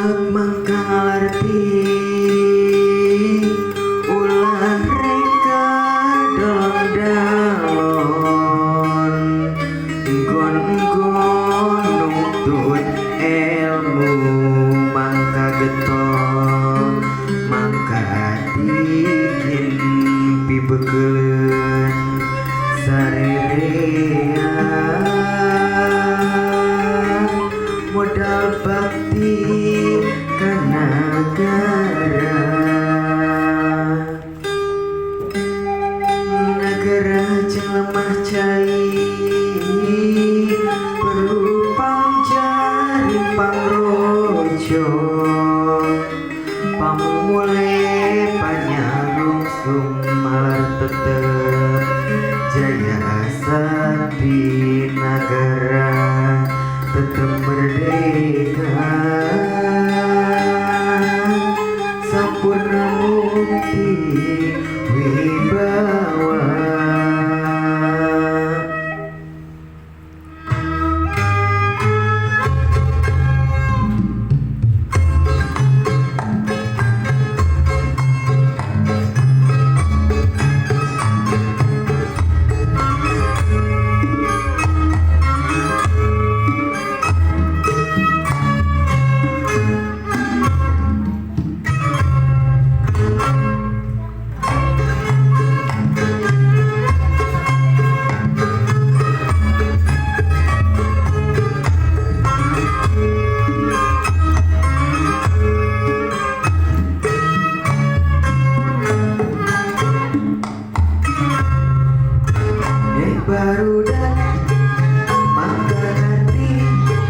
Mangka ngarti ulah reka dalon-dalon nggon-nggon nuntut ilmu mangka getol mangka dijieun pibeukeuleuh sarerea modal bakti ka nagara. Nagara jeung lemah cai perlu pangjaring pangrojo pamumule panyarungsung malar tetep jaya sakti nagara tetep merdeka sampurna mukti wibawa. Barudak mangka ngarti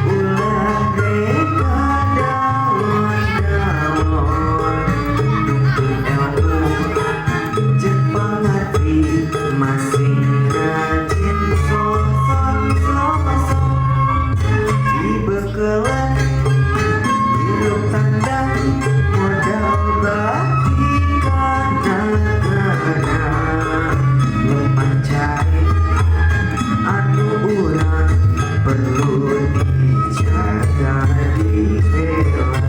ulah reka dalon-dalon nuntut ilmu jeung pangarti masing rajin sosok-sosok dibeukelan hirup tandang modal bakti ka nagara lemah cai anu urang perlu dijaga dibela.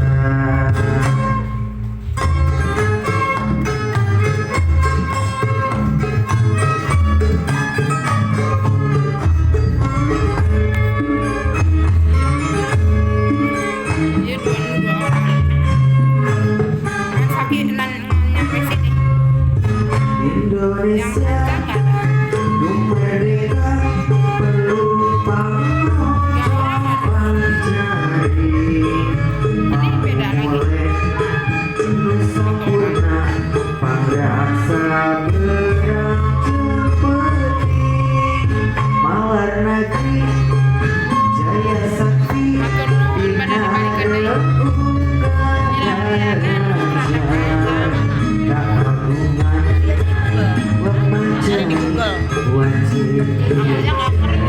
Iya, dua dua orang. Kan sakit nan nyampe sini. Yang Indonesia enggak ada. Nu merdeka perlu Yang orang ada. pangjaring Ini beda lagi. pamumule nu sampurna pangraksa berang cepeti malar negeri jaya sakti Matur nuwun pada dibalikan deui. Hilang liana rada panjang. Kagungan lemah Cari di Google. wajib Awalnya nggak pernah.